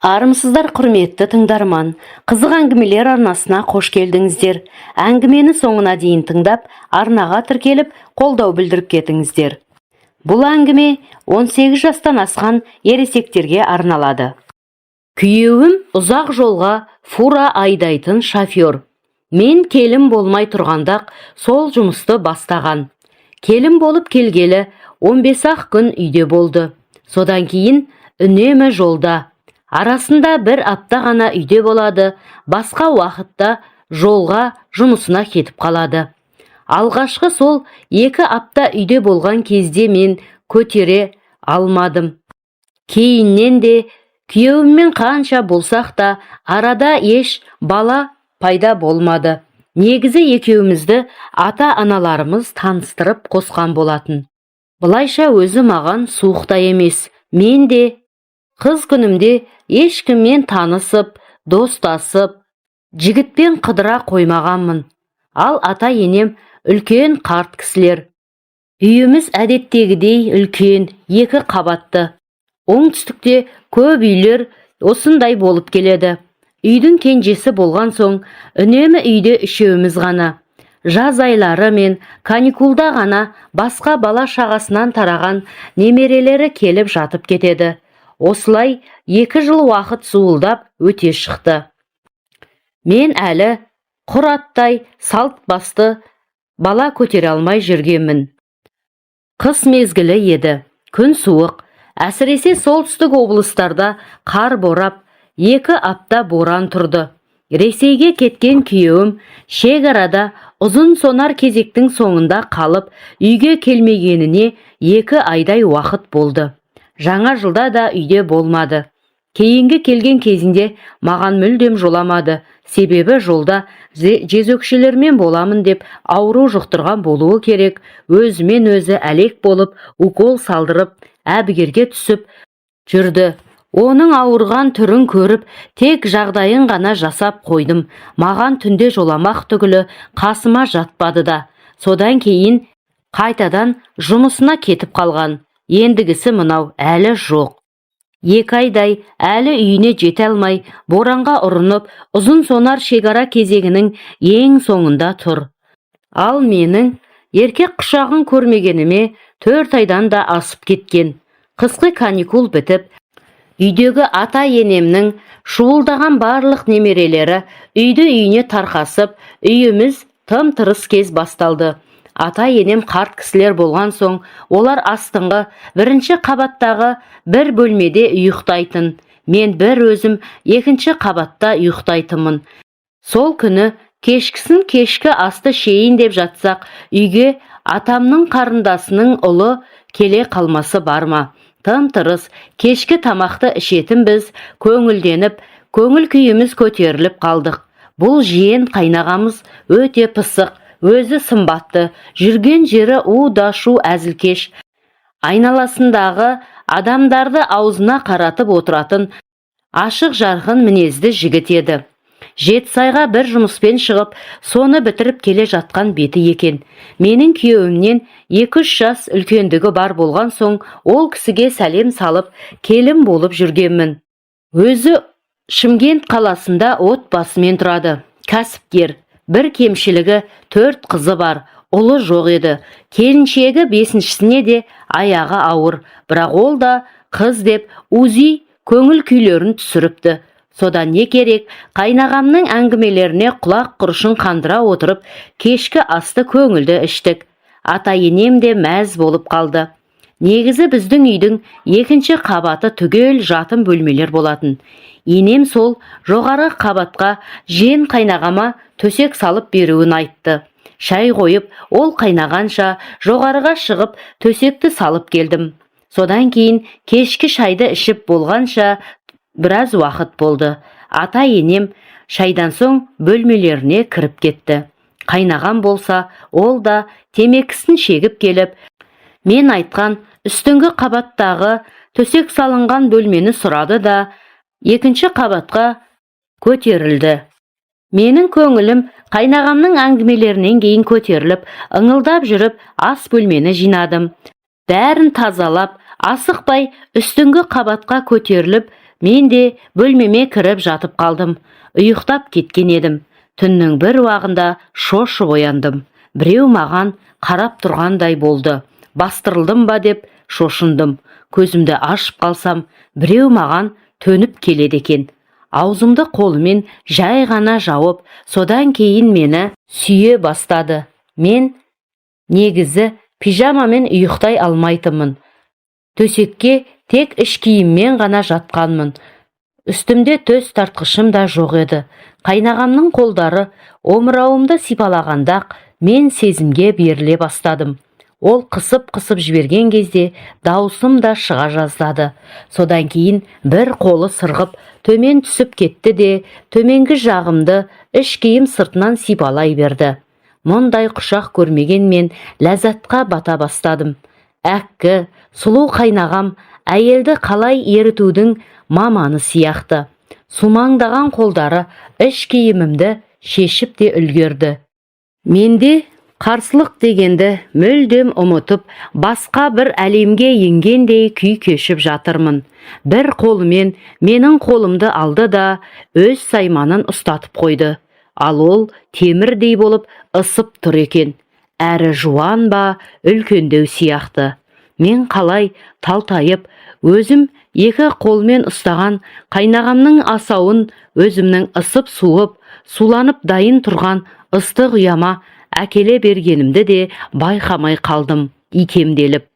Армысыздар, құрметті тыңдарман! Қызық әңгімелер арнасына қош келдіңіздер. Әңгімені соңына дейін тыңдап, арнаға тіркеліп, қолдау білдіріп кетіңіздер. Бұл әңгіме 18 жастан асқан ересектерге арналады. Күйеуім ұзақ жолға фура айдайтын шофер. Мен келін болмай тұрғанда сол жұмысты бастаған. Келін болып келгелі 15-ақ күн үйде болды. Содан кейін үнемі жолда. Арасында бір апта ғана үйде болады, басқа уақытта жолға, жұмысына кетіп қалады. Алғашқы сол 2 апта үйде болған кезде мен көтере алмадым. Кейіннен де күйеуіммен қанша болсақ та, арада еш бала пайда болмады. Негізі екеумізді ата-аналарымыз таныстырып қосқан болатын. Былайша өзі маған суық та емес. Мен де қыз күнімде ешкіммен танысып, достасып, жігітпен қыдыра қоймағанмын. Ал ата-енем үлкен қарт кісілер. Үйіміз әдеттегідей үлкен, екі қабатты. Оңтүстікте көп үйлер осындай болып келеді. Үйдің кенжесі болған соң, үнемі үйде үшеуміз ғана. Жаз айлары мен каникулда ғана басқа бала шағасынан тараған немерелері келіп жатып кетеді. Осылай 2 жыл уақыт зуылдап өте шықты. Мен әлі құр аттай салт басты бала көтере алмай жүргенмін. Қыс мезгілі еді. Күн суық. Әсіресе солтүстік облыстарда қар борап, 2 апта боран тұрды. Ресейге кеткен күйеуім шекарада ұзын сонар кезектің соңында қалып, үйге келмегеніне 2 айдай уақыт болды. Жаңа жылда да үйде болмады. Кейінгі келген кезінде маған мүлдем жоламады. Себебі жолда жезөкшелермен боламын деп ауру жұқтырған болуы керек. Өзімен өзі әлек болып, укол салдырып, әбігерге түсіп жүрді. Оның ауырған түрін көріп, тек жағдайын ғана жасап қойдым. Маған түнде жоламақ түгілі, қасыма жатпады да. Содан кейін қайтадан жұмысына кетіп қалған. Ендігісі мынау, әлі жоқ. 2 айдай әлі үйіне жете алмай, боранға ұрынып, ұзын сонар шекара кезегінің ең соңында тұр. Ал менің еркек құшағын көрмегеніме 4 айдан да асып кеткен. Қысқы каникул бітіп, үйдегі ата-енемнің шуылдаған барлық немерелері үйді үйіне тарқасып, үйіміз тым-тырыс кез басталды. Ата-енем қарт кісілер болған соң, олар астыңғы бірінші қабаттағы бір бөлмеде ұйықтайтын. Мен бір өзім екінші қабатта ұйықтайтынмын. Сол күні кешкісін кешкі асты ішейін деп жатсақ, үйге атамның қарындасының ұлы келе қалмасы бар ма? Тым-тырыс кешкі тамақты ішетін біз көңілденіп, көңіл күйіміз көтеріліп қалдық. Бұл жиен қайнағамыз өте пысық, өзі сымбатты, жүрген жері у да шу әзілкеш, айналасындағы адамдарды аузына қаратып отыратын ашық жарқын мінезді жігіт еді. Жетісайға бір жұмыспен шығып, соны бітіріп келе жатқан беті екен. Менің күйеуімнен 2-3 жас үлкендігі бар болған соң, ол кісіге сәлем салып, келін болып жүргенмін. Өзі Шымкент қаласында отбасымен тұрады. Кәсіпкер. Бір кемшілігі, төрт қызы бар, ұлы жоқ еді. Келіншегі бесіншісіне де аяғы ауыр, бірақ ол да қыз деп УЗИ көңіл күйлерін түсіріпті. Содан не керек, қайнағамның әңгімелеріне құлақ құрышын қандыра отырып, кешкі асты көңілді іштік. Ата-енем де мәз болып қалды. Негізі біздің үйдің екінші қабаты түгел жатын бөлмелер болатын. Енем сол жоғары қабатқа жиен қайнағама төсек салып беруін айтты. Шай қойып, ол қайнағанша жоғарыға шығып, төсекті салып келдім. Содан кейін кешкі шайды ішіп болғанша біраз уақыт болды. Ата енем шайдан соң бөлмелеріне кіріп кетті. Қайнағам болса, ол да темекісін шегіп келіп, мен айтқан үстіңгі қабаттағы төсек салынған бөлмені сұрады да, екінші қабатқа көтерілді. Менің көңілім қайнағамның әңгімелерінен кейін көтеріліп, ыңылдап жүріп ас бөлмені жинадым. Бәрін тазалап, асықпай үстіңгі қабатқа көтеріліп, Мен де бөлмеме кіріп жатып қалдым. Ұйықтап кеткен едім. Түннің бір уағында шошып ояндым. Біреу маған қарап тұрғандай болды. Бастырылдым ба деп шошындым. Көзімді ашып қалсам, біреу маған төніп келеді екен. Аузымды қолымен жай ғана жауып, содан кейін мені сүйе бастады. Мен негізі пижамамен ұйықтай алмайтынмын. Төсекке тек іш киіммен ғана жатқанмын. Үстімде төс тартқышым да жоқ еді. Қайнағамның қолдары омырауымды сипалағанда-ақ мен сезімге беріле бастадым. Ол қысып-қысып жіберген кезде даусым да шыға жаздады. Содан кейін бір қолы сырғып төмен түсіп кетті де, төменгі жағымды іш киім сыртынан сипалай берді. Мұндай құшақ көрмеген мен ләззатқа бата бастадым. Әккі, сұлу қайнағам әйелді қалай ерітудің маманы сияқты. Сумаңдаған қолдары іш киімімді шешіп те үлгерді. Менде қарсылық дегенді мүлдем ұмытып, басқа бір әлемге енгендей күй кешіп жатырмын. Бір қолымен менің қолымды алды да, өз сайманын ұстатып қойды. Ал ол темірдей болып ысып тұр екен. Әрі жуан ба, үлкендеу сияқты. Мен қалай талтайып, өзім екі қолмен ұстаған қайнағамның асауын өзімнің ысып суып, суланып дайын тұрған ыстық ұяма әкеле бергенімді де байқамай қалдым икемделіп.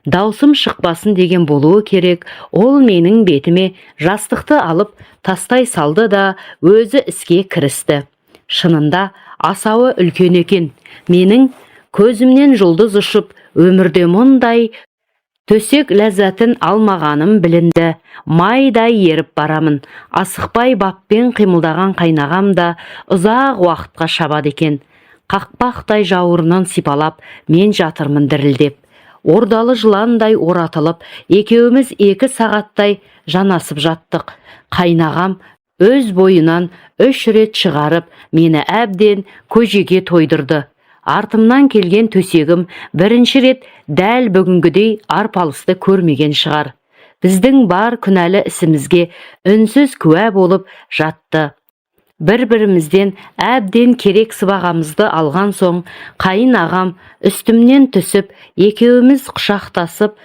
Даусым шықпасын деген болуы керек, ол менің бетіме жастықты алып тастай салды да, өзі іске кірісті. Шынында асауы үлкен екен. Менің көзімнен жұлдыз ұшып, өмірде мұндай төсек ләззатын алмағаным білінді. Майдай еріп барамын. Асықпай баппен қимылдаған қайнағам да ұзақ уақытқа шабады екен. Қақпақтай жауырынын сипалап, мен жатырмын дірілдеп. Ордалы жыландай оратылып, екеуміз 2 сағаттай жанасып жаттық. Қайнағам өз бойынан үш рет шығарып, мені әбден көжеге тойдырды. Артымнан келген төсегім бірінші рет дәл бүгінгідей арпалысты көрмеген шығар. Біздің бар күнәлі ісімізге үнсіз куә болып жатты. Бір-бірімізден әбден керек сыбағамызды алған соң, қайын ағам үстімнен түсіп, екеуміз құшақтасып,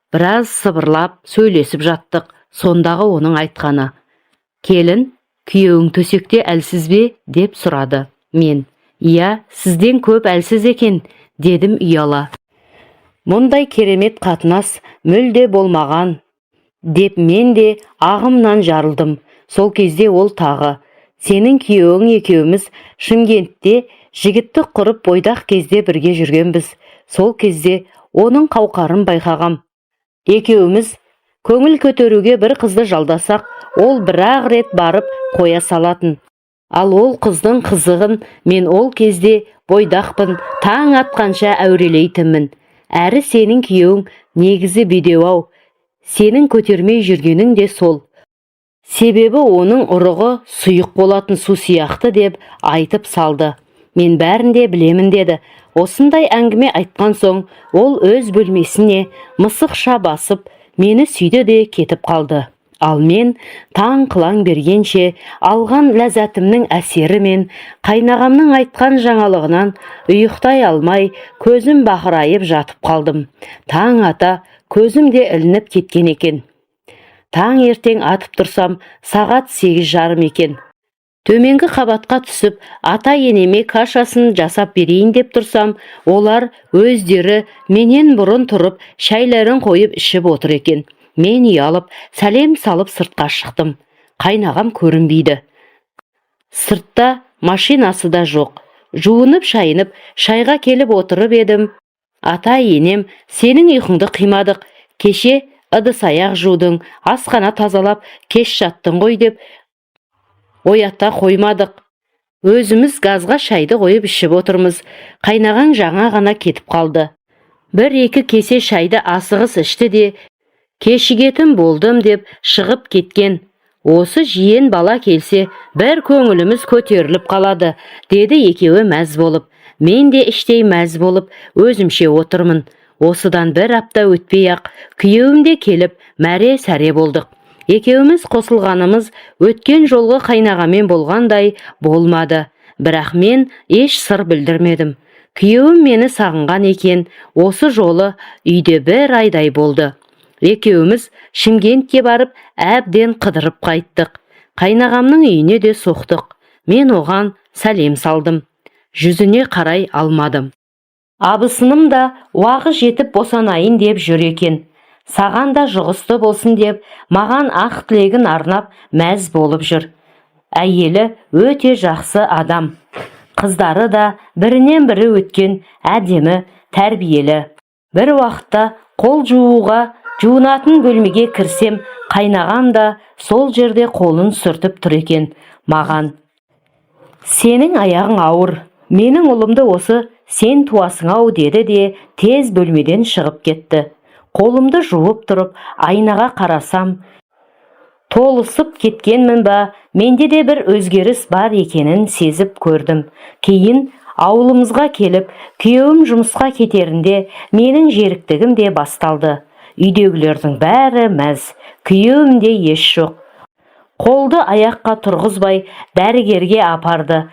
біраз сыбырлап сөйлесіп жаттық. Сондағы оның айтқаны: «Келін, күйеуің төсекте әлсіз бе?» деп сұрады. Мен: «Иә, сізден көп әлсіз екен», – дедім ұяла. «Мұндай керемет қатынас мүлде болмаған», – деп мен де ағымнан жарылдым. Сол кезде ол тағы: «Сенің күйеуің екеуміз Шымкентте жігіттік құрып, бойдақ кезде бірге жүргенбіз. Сол кезде оның қауқарын байқағам. Екеуміз көңіл көтеруге бір қызды жалдасақ, ол бір-ақ рет барып қоя салатын. Ал ол қыздың қызығын мен ол кезде бойдақпын, таң атқанша әурелейтінмін. Әрі сенің күйеуің негізі бедеу-ау, сенің көтермей жүргенің де сол. Себебі оның ұрығы сұйық болатын, су сияқты», – деп айтып салды. «Мен бәрін де білемін», – деді. Осындай әңгіме айтқан соң, ол өз бөлмесіне мысықша басып, мені сүйді де кетіп қалды. Ал мен таң қылаң бергенше алған ләззатымның әсерімен қайнағамның айтқан жаңалығынан ұйықтай алмай, көзім бақырайып жатып қалдым. Таң ата көзім де ілініп кеткен екен. Таң ертең атып тұрсам, сағат 8:30 екен. Төменгі қабатқа түсіп, ата енеме кашасын жасап берейін деп тұрсам, олар өздері менен бұрын тұрып, шайларын қойып ішіп отыр екен. Мен ұялып, сәлем салып сыртқа шықтым. Қайнағам көрінбейді. Сыртта машинасы да жоқ. Жуынып шайынып, шайға келіп отырып едім, ата енем: «Сенің ұйқыңды қимадық, кеше ыдыс аяқ жудың, асхана тазалап кеш жаттың ғой деп оята қоймадық. Өзіміз газға шайды қойып ішіп отырмыз. Қайнағаң жаңа ғана кетіп қалды. Бір екі кесе шайды асығыс ішті де, кешігетін болдым деп шығып кеткен. Осы жиен бала келсе, бір көңіліміз көтеріліп қалады», – деді екеуі мәз болып. Мен де іштей мәз болып өзімше отырмын. Осыдан бір апта өтпей ақ күйеуім де келіп, мәре сәре болдық. Екеуміз қосылғанымыз өткен жолғы қайнағамен болғандай болмады. Бірақ мен еш сыр білдірмедім. Күйеуім мені сағынған екен, осы жолы үйде бір айдай болды. Екеуміз Шымкентке барып, әбден қыдырып қайттық. Қайнағамның үйіне де соқтық. Мен оған сәлем салдым. Жүзіне қарай алмадым. Абысыным да уағы жетіп босанайын деп жүр екен. Саған да жұғысты болсын деп, маған ақ тілегін арнап мәз болып жүр. Әйелі өте жақсы адам. Қыздары да бірінен бірі өткен әдемі, тәрбиелі. Бір уақытта қол жууға жуынатын бөлмеге кірсем, қайнағам да сол жерде қолын сүртіп тұр екен. Маған: «Сенің аяғың ауыр, менің ұлымды осы сен туасың ау», – деді де тез бөлмеден шығып кетті. Қолымды жуып тұрып, айнаға қарасам, толысып кеткенмін ба, менде де бір өзгеріс бар екенін сезіп көрдім. Кейін ауылымызға келіп, күйеуім жұмысқа кетерінде менің жеріктігім де басталды. Үйдегілердің бәрі мәз, күйеуімде ес жоқ. Қолды аяққа тұрғызбай дәрігерге апарды.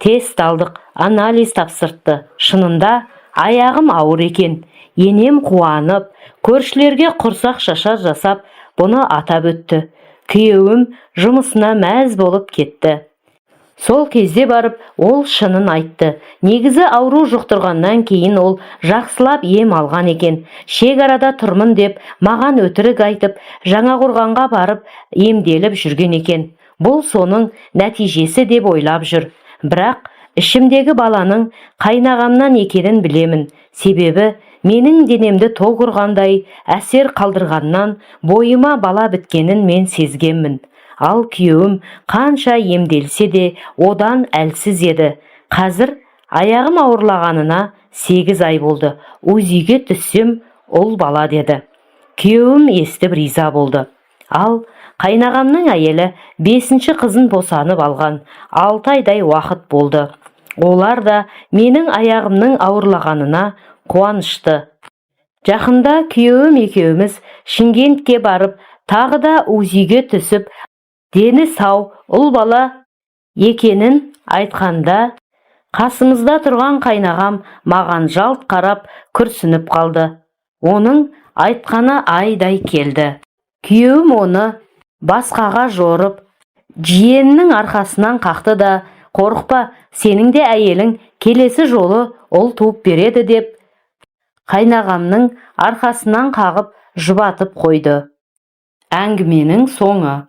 Тест алдық, анализ тапсыртты. Шынында аяғым ауыр екен. Енем қуанып, көршілерге құрсақ шашар жасап, бұны атап өтті. Күйеуім жұмысына мәз болып кетті. Сол кезде барып ол шынын айтты. Негізі ауру жұқтырғаннан кейін ол жақсылап ем алған екен. Шекарада тұрмын деп маған өтірік айтып, Жаңақорғанға барып емделіп жүрген екен. Бұл соның нәтижесі деп ойлап жүр. Бірақ ішімдегі баланың қайнағамнан екенін білемін. Себебі менің денемді ток ұрғандай әсер қалдырғаннан бойыма бала біткенін мен сезгенмін. Ал күйеуім қанша емделсе де, одан әлсіз еді. Қазір аяғым ауырлағанына 8 ай болды. УЗИге түссем, ұл бала деді. Күйеуім естіп риза болды. Ал қайнағамның әйелі бесінші қызын босанып алған 6 айдай уақыт болды. Олар да менің аяғымның ауырлағанына қуанышты. Жақында күйеуім екеуміз Шымкентке барып, тағы да УЗИге түсіп, дені сау ұл бала екенін айтқанда, қасымызда тұрған қайнағам маған жалт қарап күрсініп қалды. Оның айтқаны айдай келді. Күйеуім оны басқаға жорып, жиенінің арқасынан қақты да, «Қорықпа, сенің де әйелің келесі жолы ұл туып береді», – деп қайнағамның арқасынан қағып жұбатып қойды. Әңгіменің соңы.